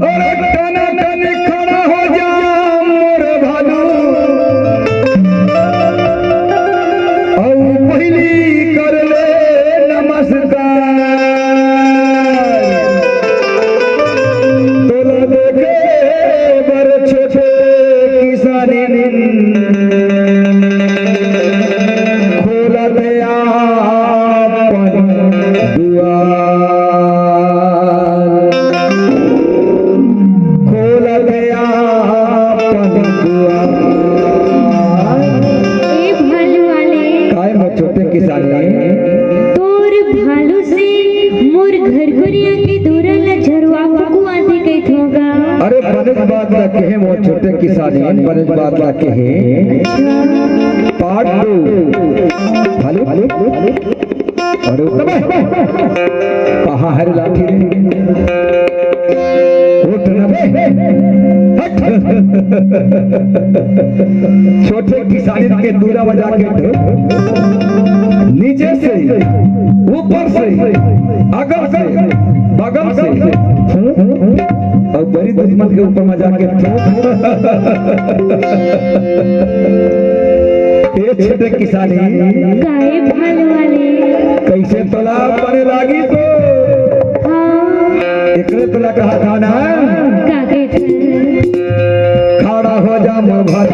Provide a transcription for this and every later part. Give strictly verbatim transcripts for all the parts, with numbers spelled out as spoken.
अरे टनाटन खड़ा हो जा मोर भालू, अउ पहिली कर ले नमस्कार। तोला देखे बर छोटे किसानी खोलत आपन दुआर, खोलत आपन दुआर। ए भालू वाले। काय मोर छोटे किसानी? तोर भालू से मोर घरघुरिया के दूरा ल झरवा कुकुआ दे कहिथों गा। अरे बनेच बात ला कहे मोर छोटे किसानी, बनेच बात ला कहे। Part two। भालू, भालू। अरे उठ बे। कहाँ है रे लाठी रे? उठ ना बे। हट। छोटे किसानी के दूरा बजा के ढोल। नीचे से, ऊपर से, अगल से, बगल से। अउ बड़ी दुश्मन के ऊपर मजाक के। ए छोटे किसानी। काय भालू वाले? कइसे तोला बने लागी तो? हाँ। एकरे तोला कहा था ना? का कहिथे? खड़ा हो जा मोर भाई।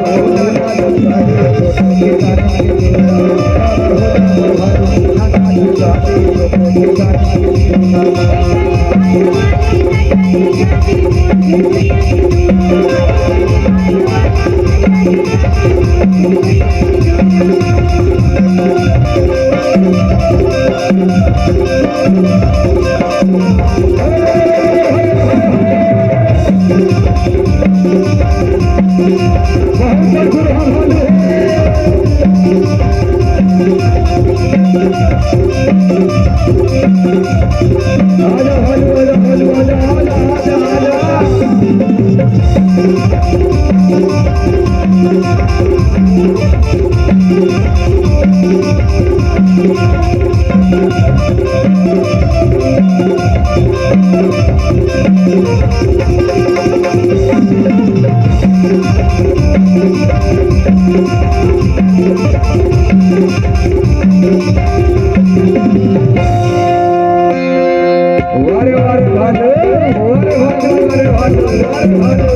वारे, वारे, वारे, वारे, वारे, वारे, वारे, वारे।